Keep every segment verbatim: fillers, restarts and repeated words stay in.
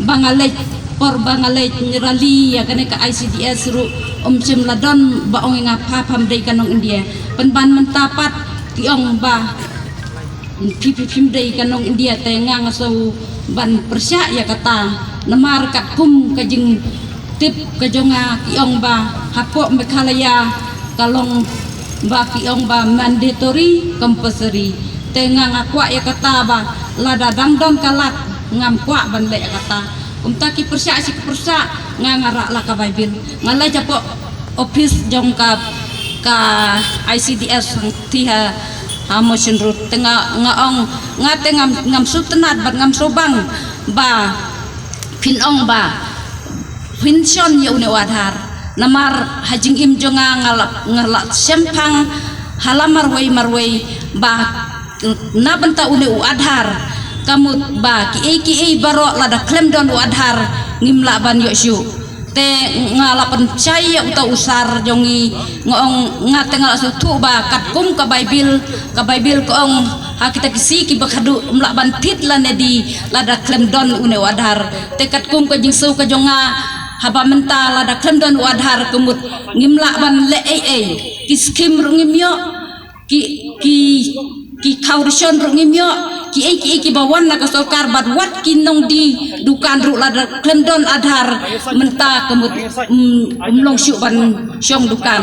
Ba nga leit, por ba nga leit rally ïa kane ka I C D S ruh, um shym la don ba ong ïa nga pha pham dei ka nong India. Pynban mynta pat ki ong ba phi phi phim dei ka nong India, te nga nga sngew ban pyrshah ïa kata. Namar katkum ka jingtip ka jong nga ki ong ba hapoh Meghalaya ka long ba ki ong ba mandatory compulsory. Te nga nga kwah ïa kata ba lada dang don ka lad ngam kwah ban leh ïa kata. Kumta ki pyrshah shi ki pyrshah, nga nga rah la ka Bible. Nga leit hapoh office jong ka, ka I C D S hangtei ha, ha Mission Road. Te nga nga ong, nga te ngam, ngam sngewtynnat bad ngam sngewbang ba phin ong ba phin shon ïa une u Aadhaar. Namar ha jingim jong nga nga la, nga la shemphang ha la marwei marwei ba na bynta une u Aadhaar, ka mut ba kiei kiei baroh lada khlem don u Aadhaar ngim lah ban ïoh shuh. Te nga la pynshai ïa uta u sir jong ngi, nga ong, nga te nga la sngewthuh ba katkum ka Bible, ka Bible ka ong ha kita ki sngi kiba khadduh ym lah ban thied lane die lada khlem don une u Aadhaar. Te katkum ka jingsngew ka jong nga, haba mynta lada khlem don u Aadhaar ka mut ngim lah ban leh ei ei. Ki skim ruh ngim ïoh, ki, ki, ki khaw ration ruh ngim ïoh, kiei kiei kiba wan na ka sorkar bad wat ki nongdie dukan ruh lada khlem don Aadhaar mynta ka mut, mm, ym long shuh ban shong dukan.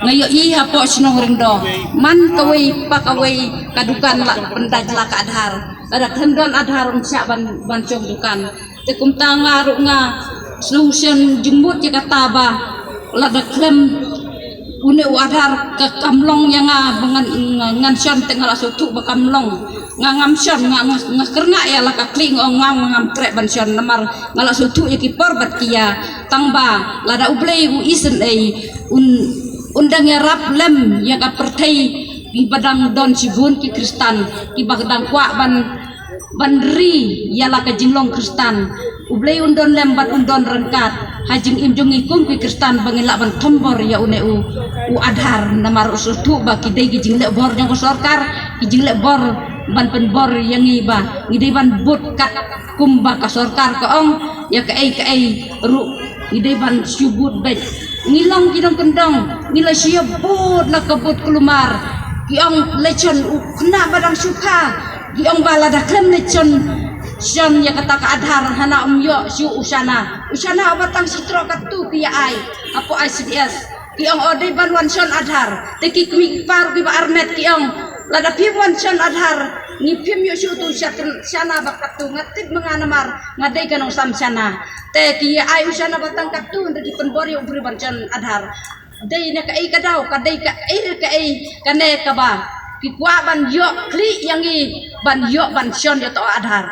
Nga ïohi hapoh shnong Ryngdoh, man kawei pa kawei ka dukan la pyndait la ka Aadhaar. Lada khlem don Aadhaar ym shah ban, ban shong dukan. Te kumta nga ruh nga sngewsih jingmut ïa kata ba lada khlem une u Aadhaar ka kam long ïa nga ba ngan, ngan shon, te nga la sngewthuh ba kam long. Nga ngam shon, nga, nga, nga kyrngah ïa la ka khlieh, nga ong nga ngam treh ban shon namar nga la sngewthuh ïa ki por bad ki ïa. Tang ba lada U Blei u isynei, un, un dang ïarap lem ïa ka pyrthei ba dang don shibun ki Khristan kiba dang kwah ban ban ri ïa la ka jinglong Khristan. U Blei un don lem bad un don ryngkat ha jingim jong ngi kum ki Khristan ba ngin lah ban thombor ïa une u, u Aadhaar, namar u sngewthuh ba ki dei ki jingleh bor jong ka sorkar, ki jingleh bor ban pynbor ïa ngi ba ngi dei ban bud katkum ba ka sorkar ka ong. Ïa kaei kaei ruh ngi dei ban shu bud beit. Ngi long ki nongkyndong, ngi la shu ïa bud la ka bud kulmar. Ki ong leit shon, u khynnah ba dang shu kha, ki ong ba lada khlem leit shon, shon ïa kata ka Aadhaar hana ym ïoh shuh u shana. U shana uba tang shi troh katto ki ïa ai hapoh I C D S. Ki ong, o, dei ban wan shon Aadhaar. Te ki kmie ki kpa ruh kiba armet ki ong, lada phim wan shon Aadhaar ngi phim ïoh shuh uto u sha-, shana ba katto. Nga tip ma nga namar nga dei ka nongsam shana. Te ki ai u shana ba tang katto, hynrei ki pynbor ïa u briew ban shon Aadhaar. Dei na kaei ka daw, ka dei kaei kaei kane kaba ki kwah ban ïoh khlieh ïa ngi ban ïoh ban shon ïa uto u Aadhaar.